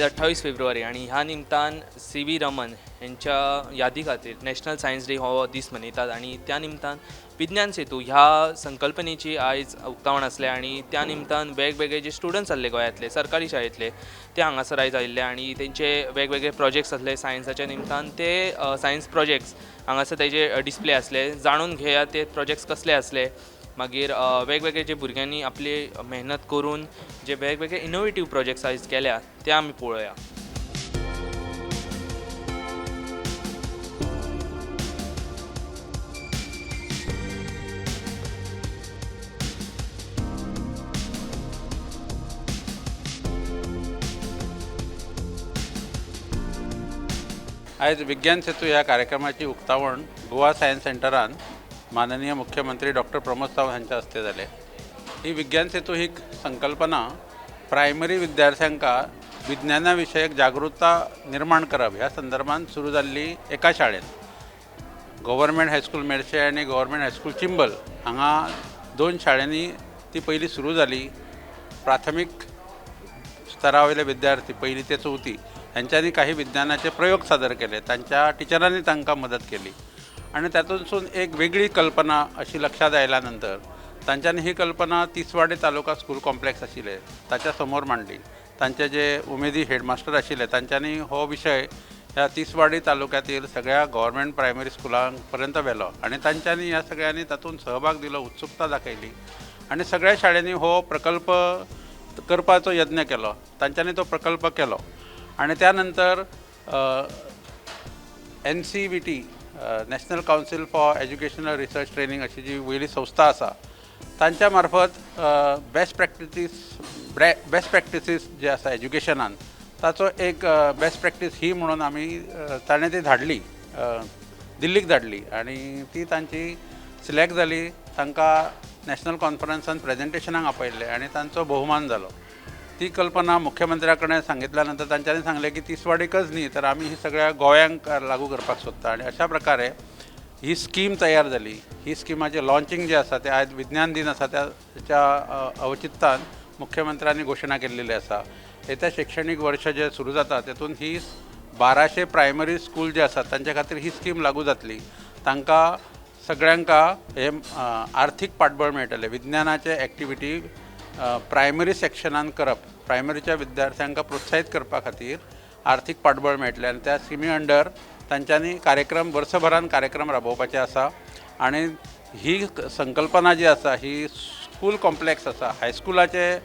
28 फेब्रुवारी आनी ह्या निमतान सी व्ही रमन हेंच्या यादी खातीर नॅशनल सायन्स डे हो दीस मनयतात आनी त्या निमतान विज्ञान सेतू ह्या संकल्पनेची आयज उक्तावण आसलें आनी त्या निमतान वेगवेगळे जे स्टुडंट्स आसले गोंयांतले सरकारी शाळेंतले ते हांगासर आयज आयिल्ले आनी तेंचे वेगवेगळे प्रोजेक्ट्स आसले सायन्साच्या निमतान ते सायन्स प्रोजेक्ट्स हांगासर तेजे डिस्प्ले आसले. जाणून घेया ते प्रोजेक्ट्स कसले आसले. मागीर वेगवेगळे जे भुरग्यांनी आपली मेहनत करून जे वेगवेगळे इनोवेटीव प्रोजेक्ट्स आयज केल्या ते आमी पळोवया. आयज विज्ञान सेतू ह्या कार्यक्रमाची उक्तावण गोवा सायन्स सेंटरान माननीय मुख्यमंत्री डॉक्टर प्रमोद सावंत हांच्या हस्ते जालें. ही विज्ञान सेतू ही संकल्पना प्रायमरी विद्यार्थ्यांक विज्ञाना विशयक जागृता निर्माण करप ह्या संदर्भात सुरू जाल्ली एका शाळेन गव्हर्मेंट हायस्कूल मेरशे आनी गव्हर्मेंट हायस्कूल चिंबल हांगा दोन शाळांनी ती पयली सुरू जाली. प्राथमीक स्तरा वयले विद्यार्थी पयली ते चवथी हेंच्यांनी काही विज्ञानाचे प्रयोग सादर केले, तांच्या टिचरांनी तांकां मदत केली आनी तातूंतसून एक वेगळी कल्पना अशी लक्षांत आयल्या नंतर तांच्यांनी ही कल्पना तिसवाडी तालुका स्कूल कॉम्प्लेक्स आशिल्लें ताच्या समोर मांडली. तांचे जे उमेदी हेडमास्टर आशिल्ले तांच्यांनी हो विशय ह्या तिसवाडी तालुक्यातील सगळ्या गव्हर्मेंट प्रायमरी स्कुलांक पर्यंत व्हेलो आनी तांच्यांनी ह्या सगळ्यांनी तातूंत सहभाग दिलो, उत्सुकता दाखयली आनी सगळ्या शाळेंनी हो प्रकल्प करपाचो यत्न केलो. तांच्यांनी तो प्रकल्प केलो आनी त्या नंतर NCVT national council for educational research training अशी जी वयली संस्था आसा तांच्या मार्फत बेस्ट प्रॅक्टिसीस जे आसा एज्युकेशनान ताचो एक बेस्ट प्रॅक्टीस ही म्हणून आमी ताणें ती धाडली, दिल्लीक धाडली आनी ती तांची सिलेक्ट जाली. तांकां नॅशनल कॉन्फरन्सान प्रेजेंटेशनाक आपयल्लें आनी तांचो बहुमान जालो. ती कल्पना मुख्यमंत्र्या कडेन सांगितल्या नंतर तांच्यांनी सांगलें की तिसवाडीकच न्ही तर आमी ही सगळ्या गोंयांक लागू करपाक सोदता आनी अशा प्रकारे ही स्कीम तयार जाली. ही स्किमाचें लॉन्चिंग जें आसा तें आयज विज्ञान दीन आसा त्याच्या अवचित्तान मुख्यमंत्र्यांनी घोशणा केल्लेली आसा. येत्या शिक्षणीक वर्ष जें सुरू जाता तेतून ही 1200 प्रायमरी स्कूल जे आसात तांच्या खातीर ही स्कीम लागू जातली. तांकां सगळ्यांक हे आर्थीक पाठबळ मेळटलें. विज्ञानाचे एक्टिविटी प्रायमरी सेक्शनान करप, प्रायमरीच्या विद्यार्थ्यांक प्रोत्साहीत करपा खातीर आर्थीक पाठबळ मेळटलें आनी त्या स्किमी अंडर तांच्यांनी कार्यक्रम वर्सभरान कार्यक्रम राबोवपाचे आसा. आनी ही संकल्पना जी आसा ही स्कूल कॉम्प्लेक्स आसा, हायस्कुलाचे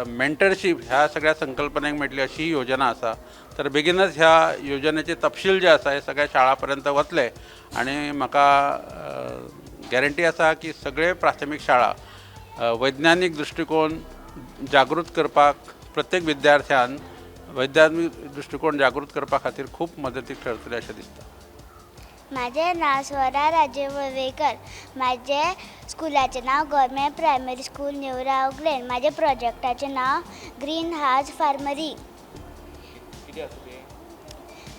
मेंटरशीप ह्या सगळ्या संकल्पनेक मेळटली अशी ही योजना आसा. तर बेगीनच ह्या योजनेचे तपशील जे आसा हे सगळ्या शाळा पर्यंत वतले आनी म्हाका गॅरंटी आसा की सगळे प्राथमीक शाळा वैज्ञानीक दृश्टिकोन जागृत करपाक प्रत्येक विद्यार्थ्यान वैज्ञानीक दृश्टिकोन जागृत करपा खातीर खूब मदतीक ठरतले अशें दिसता. म्हाजें नांव स्वरा राजे वळवयकर. म्हाजें स्कुलाचें नांव government primary school Neora Oglen. म्हाजें प्रोजेक्टाचें नांव ग्रीन हावज फार्मरी.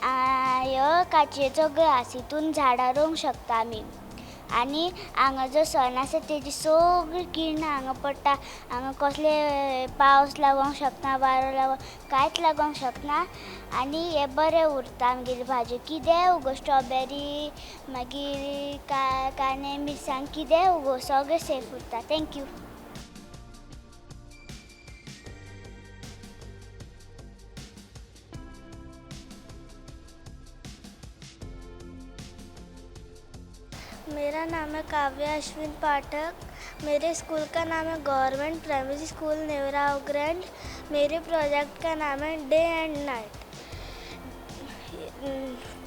ह्यो काचयेचो ग्लास, हितून झाडां रोवंक शकता आमी आनी हांगा जो सन आसा तेजी सगळीं किरणां हांगा पडटा. हांगा कसले पावस लागोंक शकना, वारो लागोंक, कांयच लागोंक शकना आनी हें बरें उरता. आमगेली भाजी कितेंय उगो, स्ट्रॉबेरी मागीर कांदे मिरसांग कितेंय उगो, सगळें सेफ उरता. Thank you. मेरा नाम है काव्या अश्विन पाठक. मेरे स्कूल का नाम है government primary school Neora Grand. मेरे प्रोजेक्ट का नाम है डे एंड नाइट.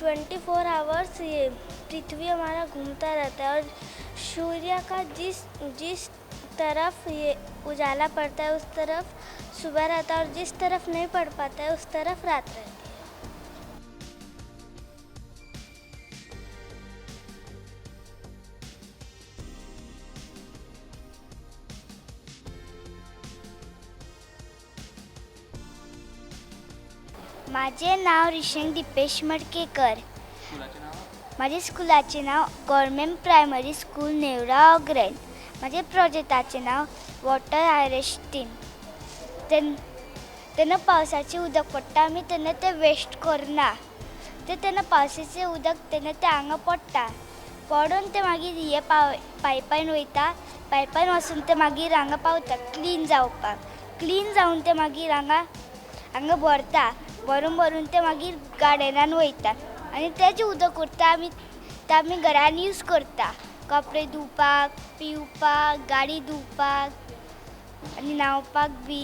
24 आवर्स ये पृथ्वी हमारा घूमता रहता है और सूर्य का जिस जिस तरफ ये उजाला पड़ता है उस तरफ सुबह रहता है और जिस तरफ नहीं पड़ पाता है उस तरफ रात रहती है. म्हाजें नांव रिशन दिपेश मडकेकर. म्हाजें स्कुलाचें नांव government primary school Neora Ogren. म्हाजें प्रोजेक्टाचें नांव वॉटर हार्वेस्टींग. तेन्ना पावसाचें उदक पडटा आमी तेन्ना तें वेस्ट करना. तें तेन्ना पावसाचें उदक तेन्ना तें हांगा पडटा, पडून तें मागीर हे पायपान वयता, पायपान वचून तें मागीर हांगा पावता क्लीन जावपाक. क्लीन जावन तें मागीर हांगा हांगा भरता, भरून भरून तें मागीर गार्डनान वयता आनी तेजें उदक उरता आमी तें आमी घरान यूज करता, कपडे धुवपाक, पिवपाक, गाडी धुवपाक आनी न्हांवपाक बी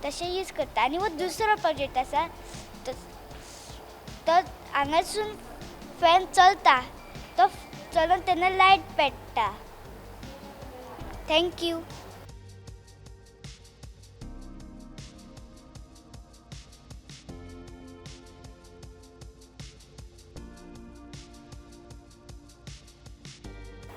तशें यूज करता. आनी हो दुसरो प्रोजेक्ट आसा तो हांगासून फॅन चलता, तो चलून तेन्ना लायट पेट्टा. Thank you.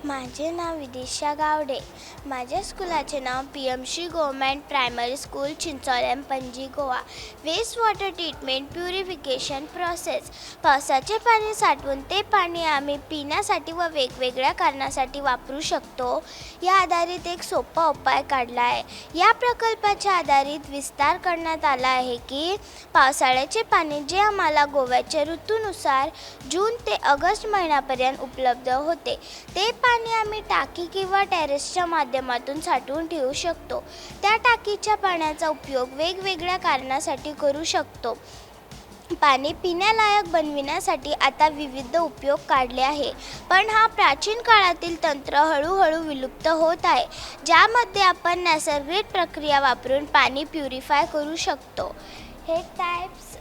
माझे नाव विदिशा गावडे. माझ्या स्कुलाचें नांव PMC government primary school, Chincholim, Panaji, Goa. Waste water treatment purification process. पावसाचे पाणी साठवून ते पाणी आम्ही पिण्यासाठी व वेगवेगळ्या कारणासाठी वापरू शकतो. या आधारित एक सोपा उपाय काढला आहे. या प्रकल्पाच्या आधारित विस्तार करण्यात आला आहे की पावसाळ्याचे पाणी जे आम्हाला गोव्याच्या ऋतूनुसार जून ते ऑगस्ट महिन्यापर्यंत उपलब्ध होते, ते पाणी आम्ही टाकी किंवा टेरेसच्या माध्यमातून साठवून ठेवू शकतो. त्या टाकीच्या पाण्याचा उपयोग वेगवेगळ्या कारणासाठी करू शकतो. पाणी पिण्यालायक बनविण्यासाठी आता विविध उपयोग काढले आहे, पण हा प्राचीन काळातील तंत्र हळूहळू विलुप्त होत आहे, ज्यामध्ये आपण नैसर्गिक प्रक्रिया वापरून पाणी प्युरिफाय करू शकतो. हे टाईप्स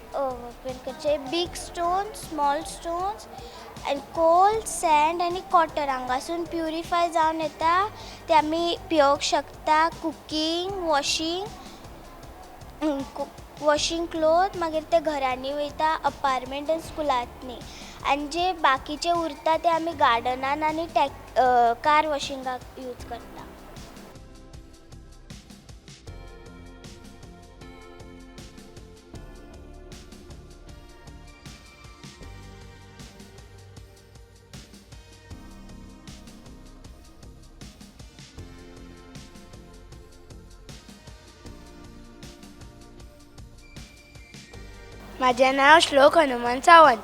करचे big stone, small stones आनी कोल, सँड आनी कॉटर हांगासून प्युरिफाय जावन येता. ते आमी पिवंक शकता, कुकींग, वॉशींग, वॉशींग क्लोथ. मागीर ते घरांनी वयता, अपार्टमेंट आनी स्कुलांनी, आनी जे बाकीचे उरता ते आमी गार्डनान आनी कार वॉशिंगाक यूज करता. म्हाजें नांव श्लोक हनुमान सावंत.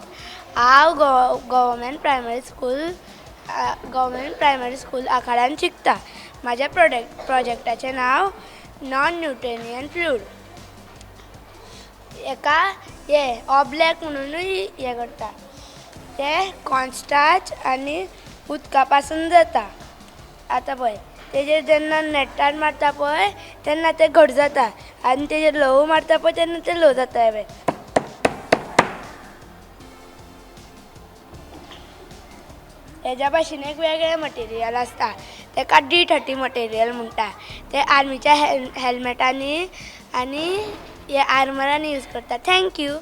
हांव government primary school government primary school आखाड्यान शिकता. म्हाज्या प्रोजेक्टाचें नांव नॉन न्युटनियन फ्लूड. हेका हे ऑब्लॅक म्हणुनूय हें करता. तें कॉर्नस्टार्च आनी उदका पासून जाता. आतां पळय तेजेर जेन्ना नेटान मारता पळय तेन्ना तें घट जाता, आनी तेजेर ल्हवू मारता पळय तेन्ना तें ल्हव जाता. हें हेज्या भाशेन एक वेगळें मटेरियल आसता, तेका D30 material म्हणटा. तें आर्मीच्या हेल्मेटांनी आनी हे आर्मरांनी यूज करता. Thank you.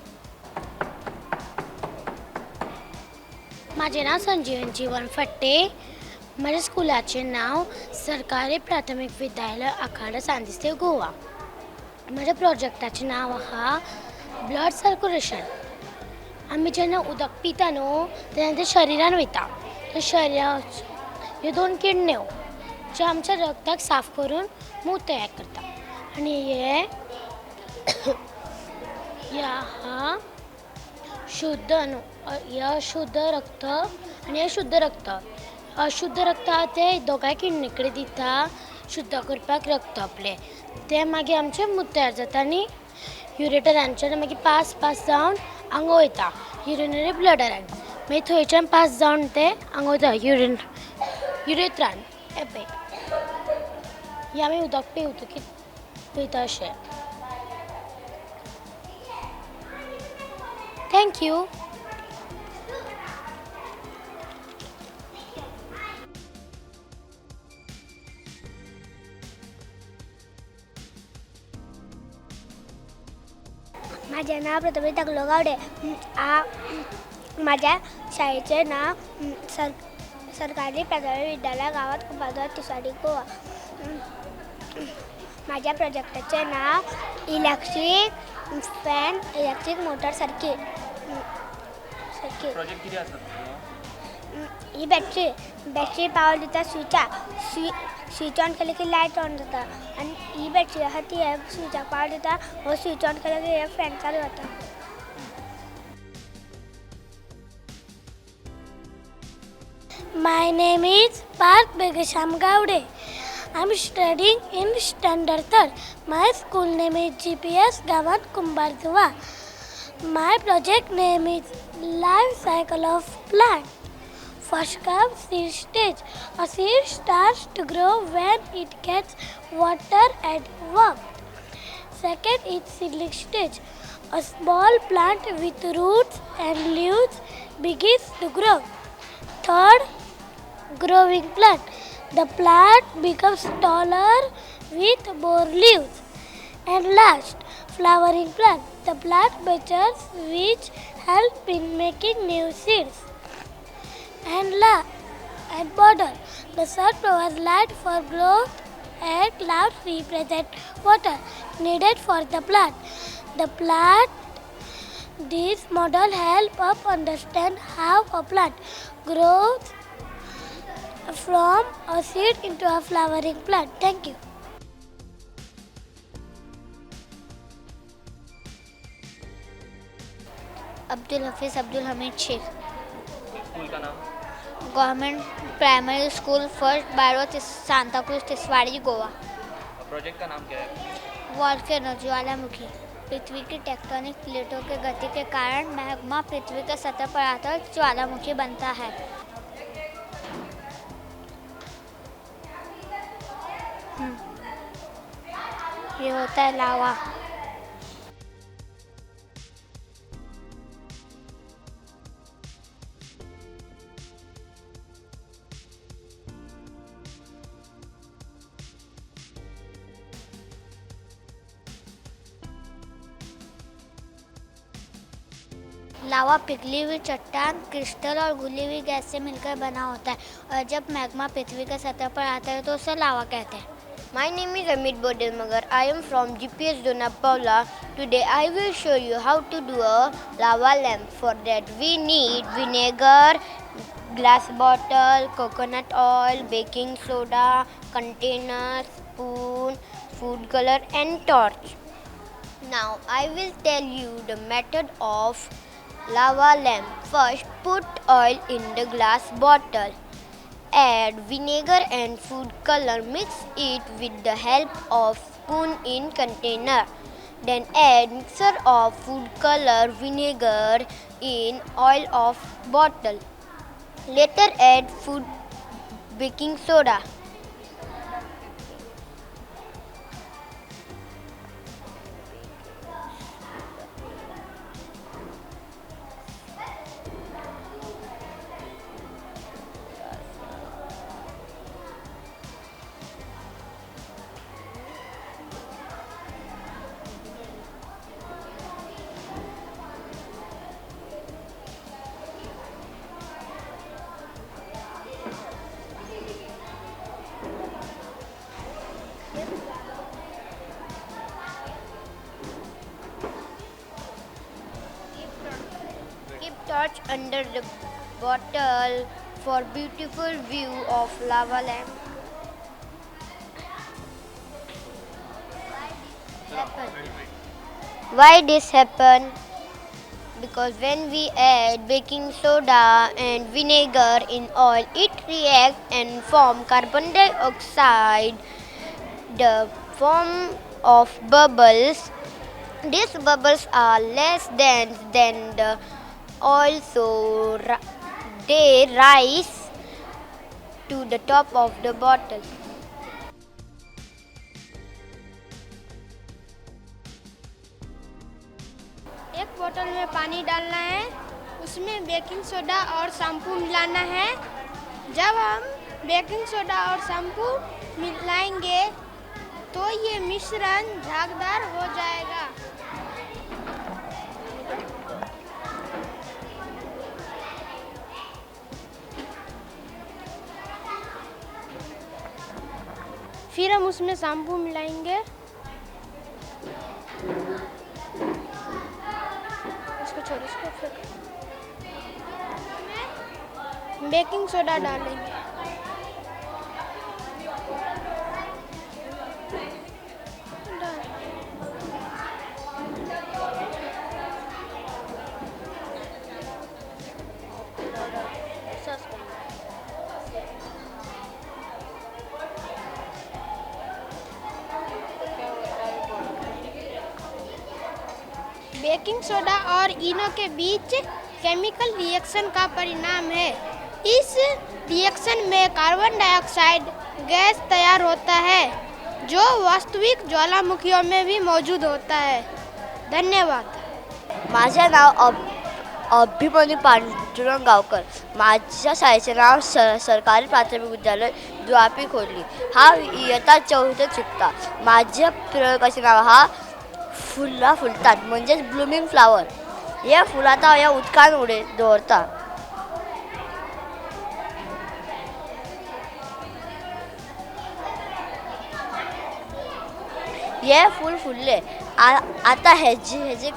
म्हाजें नांव संजीवन जीवन फट्टे. म्हाज्या स्कुलाचें नांव सरकारी प्राथमीक विद्यालय आखाडा सांदिस्तेव, गोवा. म्हाज्या प्रोजेक्टाचें नांव आहा ब्लड सर्क्युलेशन. आमी जेन्ना उदक पिता न्हू तेन्ना तें शरिरान वयता. शरीरा ह्यो दोन किडण्यो ज्यो आमच्या रगताक साफ करून मूत तयार करता. आनी हे ह्या शुद्ध न्हू, ह्या शुद्ध रक्त आनी हें शुद्ध रक्त, अशुद्ध रक्त आहा तें दोगांय किडणी कडेन दिता शुद्ध करपाक रक्त आपलें. तें मागीर आमचें मूत तयार जाता आनी युरेटरांच्यान मागीर पास पास जावन हांगा वयता युरिनरी ब्लडरान. मागीर थंयच्यान पास जावन तें हांगा वयता युरेत्रान. हें पळय हें आमी उदक पिवतकीच पिता अशें. Thank you. म्हाजें नांव प्रथमेश धाकलो गावडे. म्हाज्या शाळेचें नांव सरकारी प्राथमीक विद्यालय गांवांत कुंभारजुवा, तिसवाडी, गोवा. म्हाज्या प्रोजेक्टाचें नांव electric fan, electric motor circuit. Project कितें आसा? ही बॅटरी बॅटरी पावर दिता स्विचाक, स्विच ऑन केले की लायट ऑन जाता आनी ही बॅटरी आसा ती हे स्विचाक पावर दिता, हो स्विच ऑन केले की हे फॅन चालू जाता. My name is Parth Begesham Gawde. I am studying in standard third. My school name is GPS Gawan Kumbharjua. My project name is life cycle of plant. First comes seed stage. A seed starts to grow when it gets water and warmth. Second is seedling stage. A small plant with roots and leaves begins to grow. Third, growing plant. The plant becomes taller with more leaves. And last, flowering plant. The plant matures, which help in making new seeds. And border. The sun provides light for growth and clouds represent water needed for the plant. The plant. This model help us understand how a plant grows from a seed into a flowering plant. Thank you. Abdul Hafiz Abdul Hamid Sheikh. School का नाम? Government primary school first Barot, Santacruz, Tiswadi, Goa. Project का नाम क्या है? Volcano, ज्वालामुखी। पृथ्वी की tectonic प्लेटों K गति K कारण magma पृथ्वी K सतह पर आकर ज्वालामुखी बनता है। ये होता है लावा। लावा पिघली हुई चट्टान, क्रिस्टल और घुली हुई गैस से मिलकर बना होता है और जब मैग्मा पृथ्वी के सतह पर आता है तो उसे लावा कहते हैं। My name is Amit Bodilmagar. I am from GPS Dona Paula. Today I will show you how to do a lava lamp. For that we need vinegar, glass bottle, coconut oil, baking soda, container, spoon, food color and torch. Now I will tell you the method of lava lamp. First, put oil in the glass bottle. Add vinegar and food color. Mix it with the help of spoon in container. Then add mixture of food color, vinegar in oil of bottle. Later add food baking soda. Torch under the bottle for beautiful view of lava lamp. Why this happen? Because when we add baking soda and vinegar in oil, it reacts and form carbon dioxide, the form of bubbles. These bubbles are less dense than the oil, so they rise to the top of the bottle. एक बोतल में पानी डालना है, उसमें baking सोडा और shampoo मिलाना है। जब हम baking सोडा और shampoo मिलाएंगे तो ये मिश्रण झागदार हो जाएगा। फिर हम उसमें शैम्पू मिलाएंगे। इसको छोड़, इसको फेंक। बेकिंग सोडा डालेंगे। बेकिंग सोडा और इनो के बीच केमिकल रिएक्शन का परिणाम है। इस रिएक्शन में कार्बन डाइऑक्साइड गैस तैयार होता है, जो वास्तविक ज्वालामुखियों में भी मौजूद होता है। धन्यवाद। माझे नाव अभिमन्यू पांडुरंग गावकर। माझ्या शाळेचे नाव सरकारी प्राथमिक विद्यालय दुआपी खोर्ली। हा इयत्ता चौथीत शिकता। माझ्या प्रयोगाचे नाव हा फुलां फुलतात म्हणजेच ब्लुमींग फ्लावर। हे फुलां हांव ह्या उदकान उडय दवरता। हे फूल फुल्लें। आतां हेजें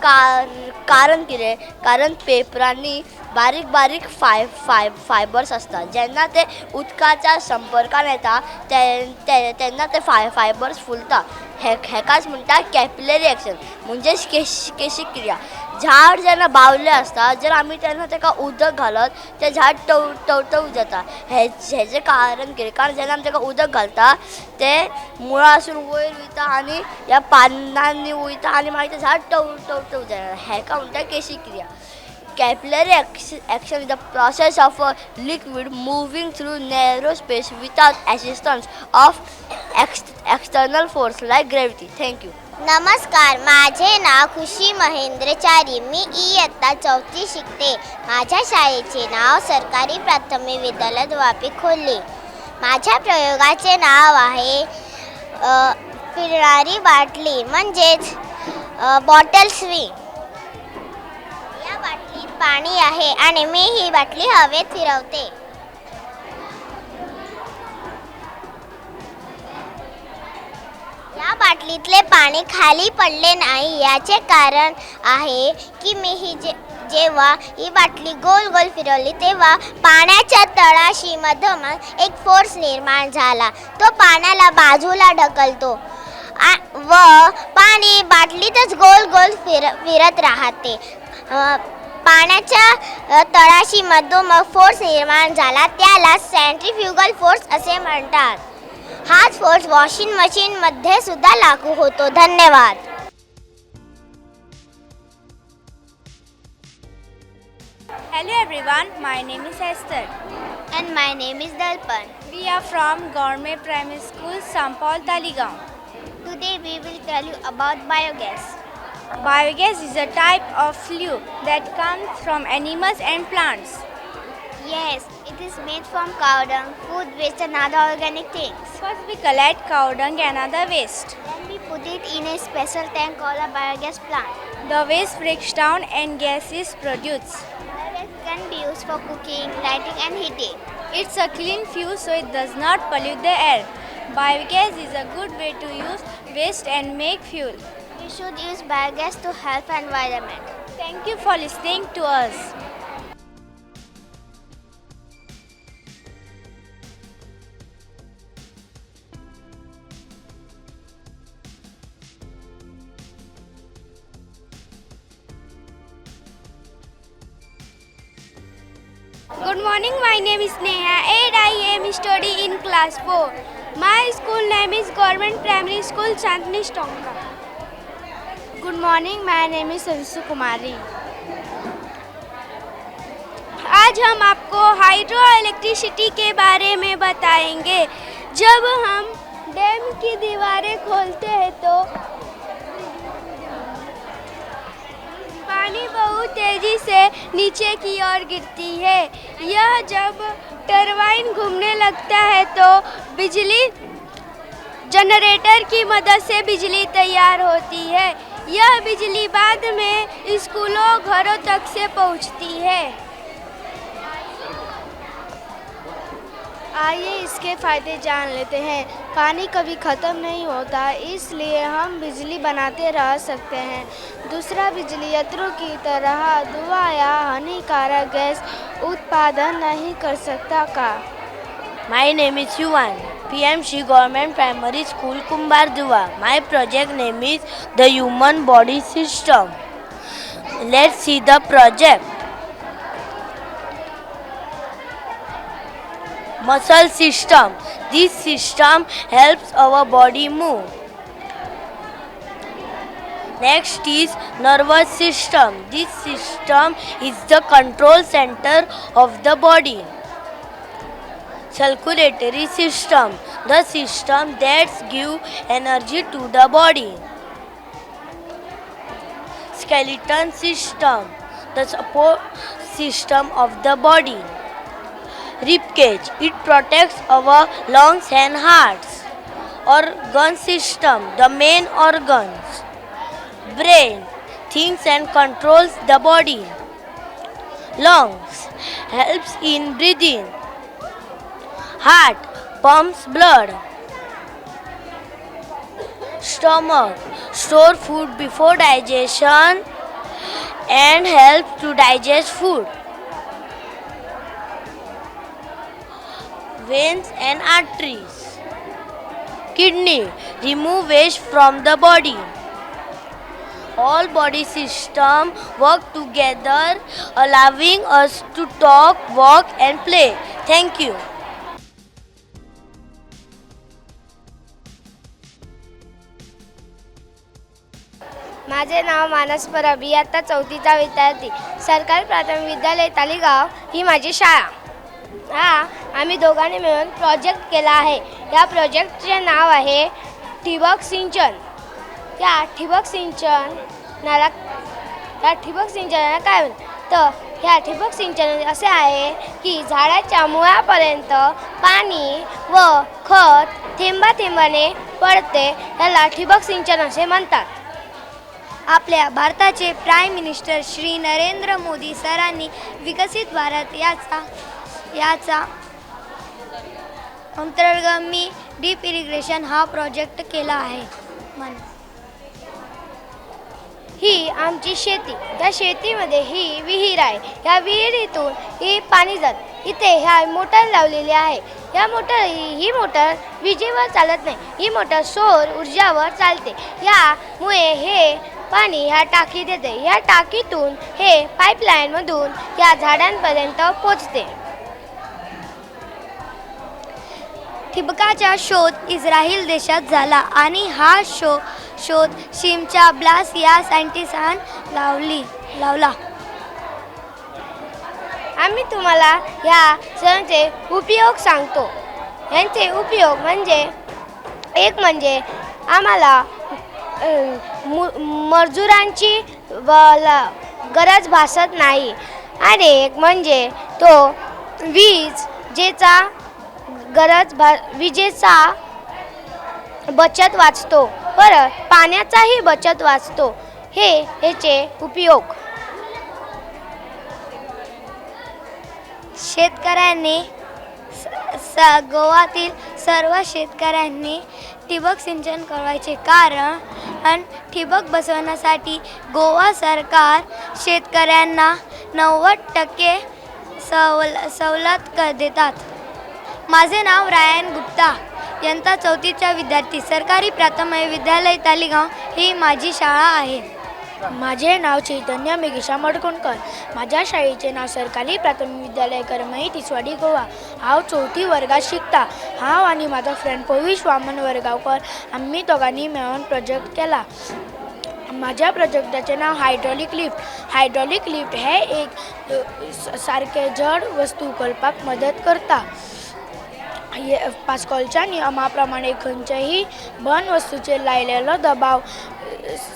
कारण कितें? कारण पेपरांनी बारीक बारीक फाय फाय फायबर्स आसता। जेन्ना ते उदकाच्या संपर्कान येता तेन्ना ते फायबर्स फुलता। हेकाच म्हणटा कॅपिलरी एक्शन म्हणजे केशी क्रिया। झाड जेन्ना बावलें आसता, जर आमी तेन्ना ताका उदक घालत तें झाड टवटव जाता। हेजें कारण कितें? कारण जेन्ना आमी ताका उदक घालता तें मुळां वयर वयता आनी ह्या पानांनी वयता आनी मागीर तें झाड टवटव जाता। हेका म्हणटा केशी क्रिया। Capillary action is the process of a liquid moving through narrow space without assistance of external force like gravity. Thank you. नमस्कार, माझे नाव खुशी महेंद्र चारी। मी इयत्ता चौथी शिकते। माझ्या शाळेचे नाव सरकारी प्राथमिक विद्यालय दुवापी खोर्ली। माझ्या प्रयोगाचे नाव आहे फिरणारी बाटली म्हणजेच बॉटल स्विंग। या बाटलीत पाणी आहे आणि मी ही बाटली हवेत फिरवते। या बाटलीतले पाणी खाली पडले नाही याचे कारण आहे की मी ही जेव्हा ही बाटली गोल गोल फिरवली तेव्हा पाण्याच्या तळाशी मधोमध एक फोर्स निर्माण झाला। तो पाण्याला बाजूला ढकलतो व पाणी बाटलीतच गोल गोल फिरत राहते। पाण्याच्या तळाशी मधोमध फोर्स निर्माण झाला, त्याला सेंट्रीफ्युगल फोर्स असे म्हणतात। हाच फोर्स वॉशिंग मशीनमध्ये सुद्धा लागू होतो। धन्यवाद। Hello everyone, my name is Esther and my name is Darpan. We are from Government Primary School, Sampol, Taligaon. Today we will tell you about biogas. Biogas is a type of fuel that comes from animals and plants. Yes, it is made from cow dung, food waste and other organic things. First we collect cow dung and other waste. Then we put it in a special tank called a biogas plant. The waste breaks down and gas is produced. Biogas can be used for cooking, lighting and heating. It's a clean fuel, so it does not pollute the air. Biogas is a good way to use waste and make fuel. We should use biogas to help environment. Thank you for listening to us. Good morning, my name is Neha and I am studying in class 4. My school name is Government Primary School, Chandni Tonka. Good morning, my name is Savisu Kumari. आज हम आपको hydro electricity K बारे में बताएंगे। जब हम dam की दीवारें खोलते हैं तो पानी बहुत तेज़ी से नीचे की ओर गिरती है। यह जब टरबाइन घूमने लगता है तो बिजली जनरेटर की मदद से बिजली तैयार होती है। यह बिजली बाद में स्कूलों, घरों तक से पहुंचती है। आइए इसके फ़ायदे जान लेते हैं। पानी कभी ख़त्म नहीं होता, इसलिए हम बिजली बनाते रह सकते हैं। दूसरा, बिजली यंत्रों की तरह धुआं या हानिकारक गैस उत्पादन नहीं कर सकता का। My name is Yuvan, PMC Government Primary School, Kumbardua. My project name is the Human Body System. Let's see the project. Muscle system. This system helps our body move. Next is nervous system. This system is the control center of the body. Circulatory system, the system that gives energy to the body. Skeleton system, the support system of the body. Rib cage, it protects our lungs and hearts. Organ system, the main organs. Brain, thinks and controls the body. Lungs, helps in breathing. Heart, pumps blood. Stomach, store food before digestion and helps to digest food. Veins and arteries. Kidney, remove waste from the body. All body system work together, allowing us to talk, walk and play. Thank you. माझे नाव मानस परब, इयत्ता चौथीचा विद्यार्थी, सरकारी प्राथमिक विद्यालय तालिगाव ही माझी शाळा। हा आम्ही दोघांनी मिळून प्रोजेक्ट केला आहे। या प्रोजेक्टचे नाव आहे ठिबक सिंचन। या ठिबक सिंचनाला काय म्हणतात तर ह्या ठिबक सिंचन असे आहे की झाडाच्या मुळापर्यंत पाणी व खत थेंबा थेंबाने पडते, याला ठिबक सिंचन असे म्हणतात। आपल्या भारताचे प्राईम मिनिस्टर श्री नरेंद्र मोदी सरांनी विकसित भारत याचा अंतर्गत मी डीप इरिगेशन हा प्रोजेक्ट केला आहे। ही आमची शेती, या शेतीमध्ये ही विहीर आहे। या विहिरीतून ही पाणी जात, इथे ह्या मोटर लावलेली आहे। ही मोटर विजेवर चालत नाही, ही मोटर सौर ऊर्जावर चालते। यामुळे हे पाणी ह्या टाकीत येते, ह्या टाकीतून हे पाईपलाईनमधून या झाडांपर्यंत पोचते। ठिबकाचा शोध इस्रायल देशात झाला आणि हा शोध शिमचा ब्लास या सायंटिस्टान लावला। आम्ही तुम्हाला ह्या सर्वांचे उपयोग सांगतो। यांचे उपयोग म्हणजे एक म्हणजे आम्हाला मजुरांची गरज भासत नाही, आणि एक म्हणजे तो विजेचा बचत वाचतो, परत पाण्याचाही बचत वाचतो। हे ह्याचे उपयोग। शेतकऱ्यांनी गोवातील सर्व शेतकऱ्यांनी ठिबक सिंचन करायचे, कारण ठिबक बसवण्यासाठी गोवा सरकार शेतकऱ्यांना 90% सवलत देतात। माझे नाव रायन गुप्ता, यंदा चौथीचा विद्यार्थी, सरकारी प्राथमिक विद्यालय तालिगाव ही माझी शाळा आहे। माझे नाव चैतन्य मेघेशा मडकोणकर, माझ्या शाळेचे नाव सरकारी प्राथमिक विद्यालय करमई तिसवाडी गोवा। हांव चौथी वर्गात शिकता। हांव आनी म्हाजो फ्रेंड पविश वामन वरगांवकर आमी दोगांनी मेळोन प्रोजेक्ट केला। माझ्या प्रोजेक्टाचें नाव हायड्रॉलीक लिफ्ट। हायड्रॉलीक लिफ्ट हे एक सारकें जड वस्तू उखलपाक मदत करता। पास्कॉलच्या नियमा प्रमाणे खंयचेय बंद वस्तूचेर लायलेलो दबाव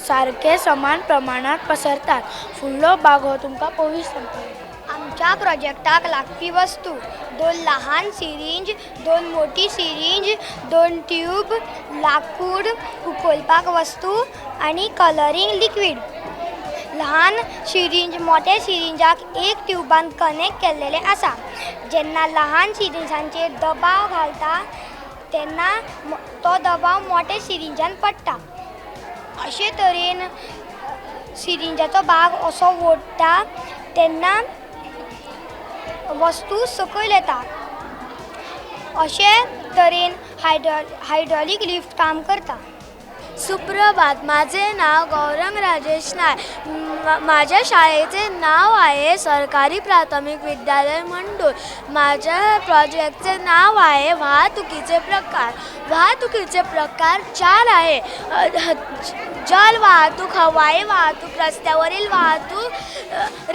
सारके समान प्रमाणात पसरतात। फुडलो भाग हो तुमकां पविश सांगतलो। आमच्या प्रोजेक्टाक लागपी वस्तू 2 लहान सिरिंज, 2 मोठी सिरिंज, 2 ट्यूब, लाकूड उखलपाक वस्तू आनी कलरींग लिक्वीड। लहान सिरिंज मोठे सिरिंजाक एक ट्यूबान कनेक्ट केल्लेले आसा। जेन्ना लहान सिरिंजांचेर दबाव घालता तेन्ना तो दबाव मोठे सिरिंजान पडटा। अशे तरेन सिरिंजाचो भाग असो ओडटा तेन्ना वस्तू सकयल येता. अशे तरेन हायड्रॉलीक लिफ्ट काम करता. सुप्रभात. माझे नाव गौरंग राजेश नायक. माझ्या शाळेचे नाव आहे सरकारी प्राथमिक विद्यालय मंडूर. माझ्या प्रोजेक्टचे नाव आहे वाहतुकीचे प्रकार. वाहतुकीचे प्रकार 4 आहे. जल वाहतूक, हवाई वाहतूक, रस्त्यावरील वाहतूक,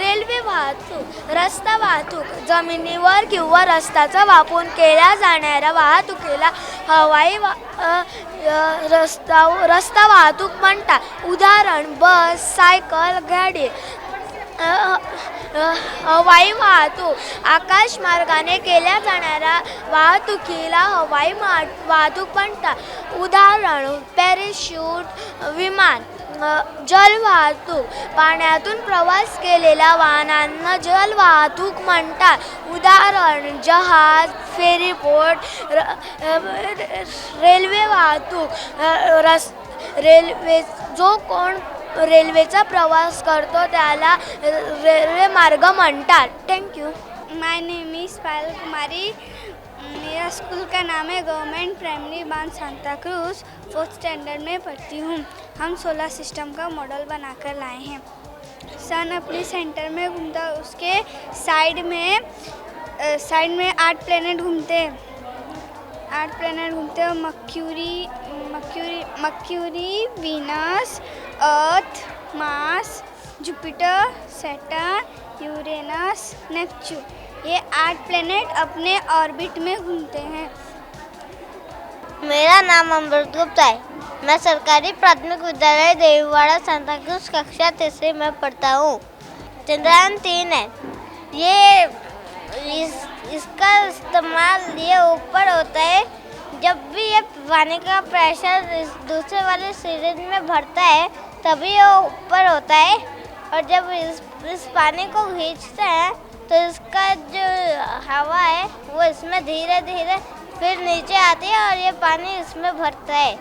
रेल्वे वाहतूक. रस्ता वाहतूक जमिनीवर किंवा रस्त्याचा वापर केल्या जाणाऱ्या वाहतुकीला हवाई रस्ता वाहतूक म्हणतात. उदाहरण बस, सायकल, गाडी. हवाई वाहतूक आकाश मार्गाने केल्या जाणाऱ्या वाहतुकीला हवाई वाहतूक म्हणतात. उदाहरण पॅराशूट, विमान. जलवाहतूक पाण्यातून प्रवास केलेल्या वाहनांना जलवाहतूक म्हणतात. उदाहरण जहाज, फेरीबोट. रेल्वे वाहतूक रेल्वे जो कोण रेल्वेचा प्रवास करतो त्याला रेल्वे मार्ग म्हणतात. Thank you. My name is Payal Kumari. मेरा स्कूल का नाम है गवर्नमेंट प्राइमरी बांध सांता क्रूज. 4th standard में पढ़ती हूँ. हम सोलर सिस्टम का मॉडल बनाकर लाए हैं. सन अपने सेंटर में घूमता है, उसके साइड में 8 प्लेनेट घूमते हैं. 8 प्लेनेट घूमते हैं. Mercury, Mercury Mercury, Venus, Earth, Mars, Jupiter, Saturn, Uranus, Neptune. ये 8 प्लेनेट अपने ऑर्बिट में घूमते हैं. मेरा नाम अमृत गुप्ता है. मैं सरकारी प्राथमिक विद्यालय देवीवाड़ा सांताक्रूज कक्षा 3 में पढ़ता हूँ. चंद्रयान 3 है ये. इसका इस्तेमाल ये ऊपर होता है. जब भी ये पानी का प्रेशर इस दूसरे वाले सिरिंज में भरता है तभी ये ऊपर होता है. और जब इस पानी को खींचते हैं तो इसका जो हवा है वो इसमें धीरे धीरे फिर नीचे आती है और ये पानी इसमें भरता है.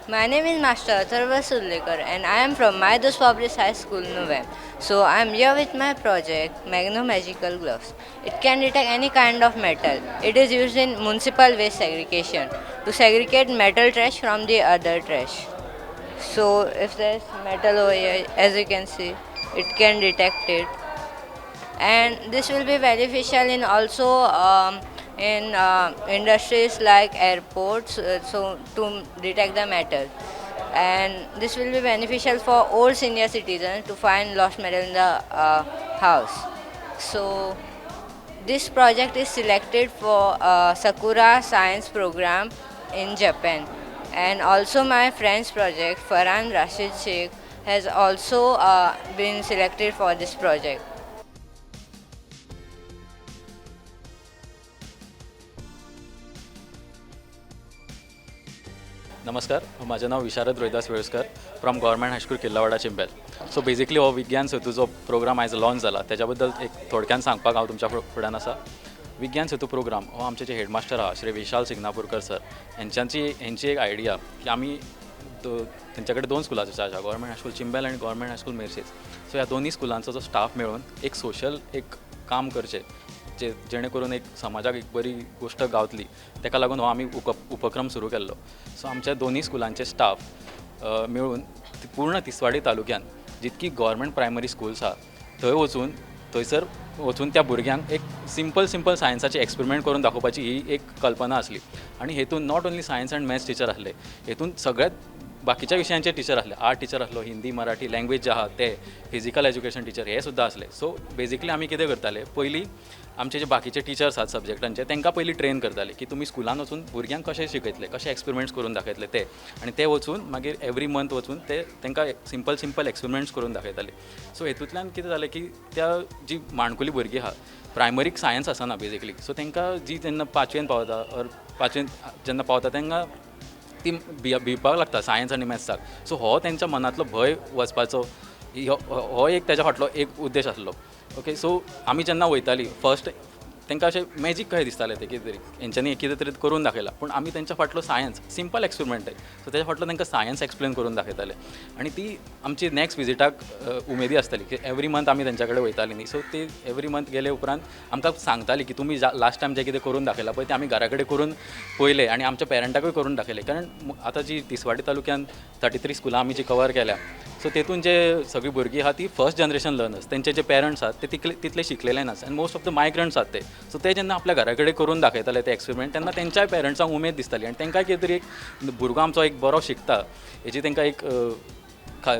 My name is Master Atharva Sullekar and I am from My Dos Public High School, Nuvem. So I am here with my project Magno Magical Gloves. It can detect any kind of metal. It is used in municipal waste segregation to segregate metal trash from the other trash. So if there is metal over here, as you can see, it can detect it. And this will be beneficial in also in industries like airports, so to detect the metal. And this will be beneficial for old senior citizens to find lost metal in the house. So this project is selected for Sakura Science Program in Japan. And also my friend's project, Farhan Rashid Sheikh, has also been selected for this project. नमस्कार, माझं नाव Visharad Rohidas Veluskar from government high school Killawada Chimbel. So basically हो विज्ञान सेतूचो programme आयज launch जाला त्याच्याबद्दल एक थोडक्यान सांगपाक हांव तुमच्या फुड्यान आसा. विज्ञान सेतू प्रोग्राम हो आमचे जे हेडमास्टर आहा श्री विशाल सिग्नापूरकर सर हेंची एक आयडिया की आमी तेंच्या कडेन 2 स्कुलां आसा, गव्हर्मेंट हायस्कूल चिंबेल आनी गव्हर्मेंट हायस्कूल मेर्शेज. सो ह्या दोनूय स्कुलांचो जो स्टाफ मेळून एक सोशल एक काम करचें जेणे करून एक समाजाक एक बरी गोश्ट गावतली, ताका लागून हो आमी उपक्रम सुरू केल्लो. सो आमच्या दोनूय स्कुलांचे स्टाफ मेळून पूर्ण तिसवाडी तालुक्यान जितकी गव्हर्मेंट प्रायमरी स्कुल्स आहा थंय वचून थंयसर वचून त्या भुरग्यांक एक सिंपल सिंपल सायन्साचे एक्सपेरिमेंट करून दाखोवपाची ही एक कल्पना आसली. आनी हेतून not only science and maths teacher आसले, हेतून सगळ्यात बाकीच्या विशयांचे टिचर आसले. आर्ट टिचर आसलो, हिंदी मराठी लँग्वेज जे आहा ते, फिजिकल एज्युकेशन टिचर हे सुद्दां आसले. सो बेजिकली आमी कितें करताले, पयलीं आमचे जे बाकीचे टिचर्स आहात सब्जेक्टांचे तांकां पयलीं ट्रेन करताले की तुमी स्कुलान वचून भुरग्यांक कशें शिकयतले, कशें एक्सपेरिमेंट्स करून दाखयतले ते, आनी ते वचून मागीर एवरी मंथ वचून ते तांकां सिंपल सिंपल एक्सपेरिमेंट्स करून दाखयताले. सो हेतूंतल्यान कितें जालें की त्या जी माणकुली भुरगीं आहा प्रायमरीक सायन्स आसना बेजिकली, सो तांकां जी जेन्ना पांचवेन पावता ऑर पांचवेन जेन्ना पावता तांकां ती भिवपाक लागता सायन्स आनी मॅथ्साक. सो हो तेंच्या मनांतलो भंय वचपाचो हो एक तेज्या फाटलो एक उद्देश आसलो. ओके, सो आमी जेन्ना वयताली फर्स्ट तांकां अशें मॅजीक कशें दिसतालें तें कितें तरी हेंच्यांनी कितें तरी करून दाखयलां, पूण आमी तेंच्या फाटलो सायन्स सिंपल एक्सपेरिमेंट सो तेच्या फाटलो तांकां सायन्स एक्सप्लेन करून दाखयताले आनी ती आमची नॅक्स्ट विजिटाक उमेदी आसताली की एवरी मंथ आमी तेंच्या कडेन वयताली न्ही. सो ती एवरी मंथ गेले उपरांत आमकां सांगताली की तुमी लास्ट टायम जें कितें करून दाखयलां पळय तें आमी घरा कडेन करून पळयलें आनी आमच्या पेरंटाकूय करून दाखयलें. कारण आतां जी तिसवाडी तालुक्यान 33 स्कुलां आमी जी कवर केल्या सो तेतून जे सगळीं भुरगीं आहा ती फर्स्ट जनरेशन लर्नर्स, तेंचे जे पेरंट्स आहात ते तितले शिकलेले नास आनी मोस्ट ऑफ the migrants आहात ते. सो ते जेन्ना आपल्या घरा कडेन करून दाखयताले ते एक्सपेरिमेंट तेन्ना तेंच्याय पेरंट्सांक उमेद दिसताली आनी तांकां कितें तरी एक भुरगो आमचो एक बरो शिकता हेजी तांकां एक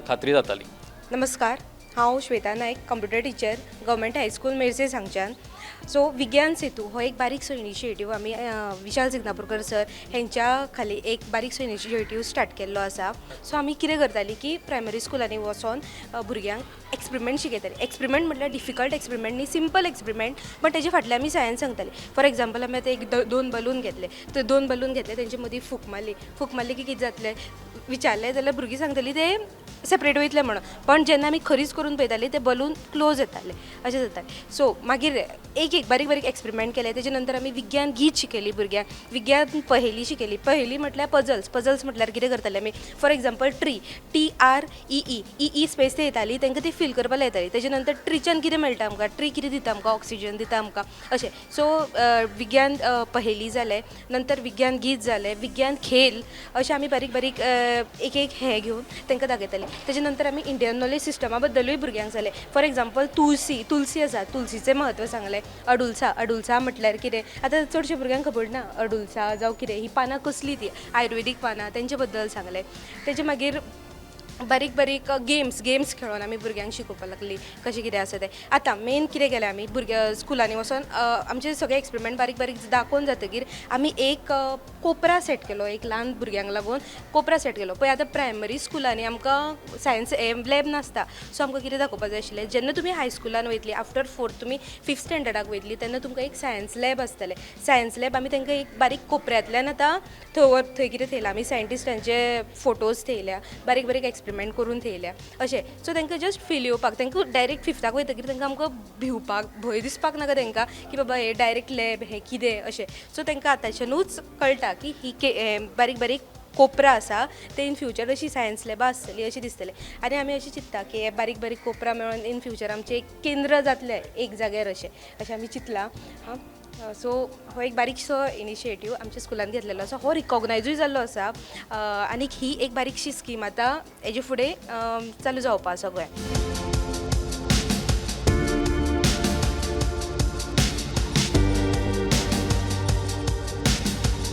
खात्री जाताली. नमस्कार, हांव Shweta Naik, computer teacher, government high school Merces हांगच्यान. सो विज्ञान सेतू हो एक बारीकसो इनिशिएटीव आमी विशाल सिग्नापूरकर सर हेंच्या खाली एक बारीकसो इनिशिएटीव स्टार्ट केल्लो आसा. सो आमी कितें करताली की प्रायमरी स्कुलांनी वचोन भुरग्यांक एक्सपेरिमेंट शिकयताली. एक्सपेरिमेंट म्हटल्यार डिफिकल्ट एक्सपेरिमेंट न्ही, सिंपल एक्सपेरिमेंट, बट तेजे फाटल्यान आमी सायन्स सांगताली. फॉर एग्जाम्पल आमी आतां एक दोन बलून घेतले, तर दोन बलून घेतले तेंचे मदीं फूक मारली, फूक मारली की कितें जातलें विचारलें जाल्यार भुरगीं सांगतलीं ते सेपरेट वयतले म्हणून, पण जेन्ना आमी खरीच करून पळयताली ते बलून क्लोज येताले, अशें जातालें. सो मागीर एक एक बारीक बारीक एक्सपेरिमेंट केले. तेजे नंतर आमी विज्ञान गीत शिकयली भुरग्यांक, विज्ञान पहेली शिकयली. पहेली म्हटल्यार पजल्स, पजल्स म्हटल्यार कितें करताले आमी, for example tree, T R E E, E E space ते येताली तांकां ती फील करपाक लायताली. तेजे नंतर ट्रीच्यान कितें मेळटा आमकां, ट्री कितें दिता आमकां, ऑक्सिजन दिता आमकां, अशें. सो विज्ञान पहेली जालें, नंतर विज्ञान गीत जालें, विज्ञान खेळ, अशें आमी बारीक बारीक एक एक हें घेवन तांकां दाखयताली. तेजे नंतर आमी इंडियन नॉलेज सिस्टमा बद्दलूय भुरग्यांक जालें. फॉर एग्जाम्पल तुळसी, तुळसी आसा, तुळसीचें म्हत्व सांगलें. अडुलसा, अडुलसा म्हटल्यार कितें आतां चडशे भुरग्यांक खबर ना, अडुलसा जावं कितें ही पानां कसलीं, ती आयुर्वेदीक पानां, तेंचे बद्दल सांगलें. तेजे मागीर बारीक बारीक गेम्स, गेम्स खेळोन आमी भुरग्यांक शिकोवपाक लागली कशें कितें आसा तें. आतां मेन कितें केलें आमी, भुरग्यां स्कुलांनी वचोन आमचे सगळे एक्सपेरिमेंट बारीक बारीक दाखोवन जातकीर आमी एक कोपरा सेट केलो, एक ल्हान भुरग्यांक लागून कोपरा सेट केलो. पळय आतां प्रायमरी स्कुलांनी आमकां सायन्स लॅब नासता, सो आमकां कितें दाखोवपाक जाय आशिल्लें, जेन्ना तुमी हायस्कुलान वयतली आफ्टर फोर्थ तुमी फिफ्थ स्टँडर्डाक वयतली तेन्ना तुमकां एक सायन्स लॅब आसतलें. सायन्स लॅब आमी तांकां एक बारीक कोपऱ्यांतल्यान आतां थंय थंय कितें थेयलां आमी, सायंटिस्टांचे फोटोज थेयल्या, बारीक बारीक एक्सपेरिमेंट करून थेयल्या अशें. सो तांकां जस्ट फील येवपाक, तांकां डायरेक्ट फिफ्ताक वयतकीर तांकां आमकां भिवपाक भंय दिसपाक नाका तांकां की बाबा हे डायरेक्ट लॅब हें कितें अशें. सो तांकां आतांच्यानूच कळटा की ही बारीक बारीक कोपरा आसा ते इन फ्युचर अशी सायन्स लॅबां आसतली अशें दिसतलें. आनी आमी अशें चिंत्ता की हे बारीक बारीक कोपरा मेळून इन फ्युचर आमचें एक केंद्र जातलें एक जाग्यार अशें अशें आमी चिंतलां. हां, सो हो एक बारीकसो इनिशिएटीव आमच्या स्कुलान घेतलेलो आसा, हो रिकॉग्नायजूय जाल्लो आसा आनीक ही एक बारीकशी स्कीम आतां हेजे फुडें चालू जावपा आसा गोंयांत.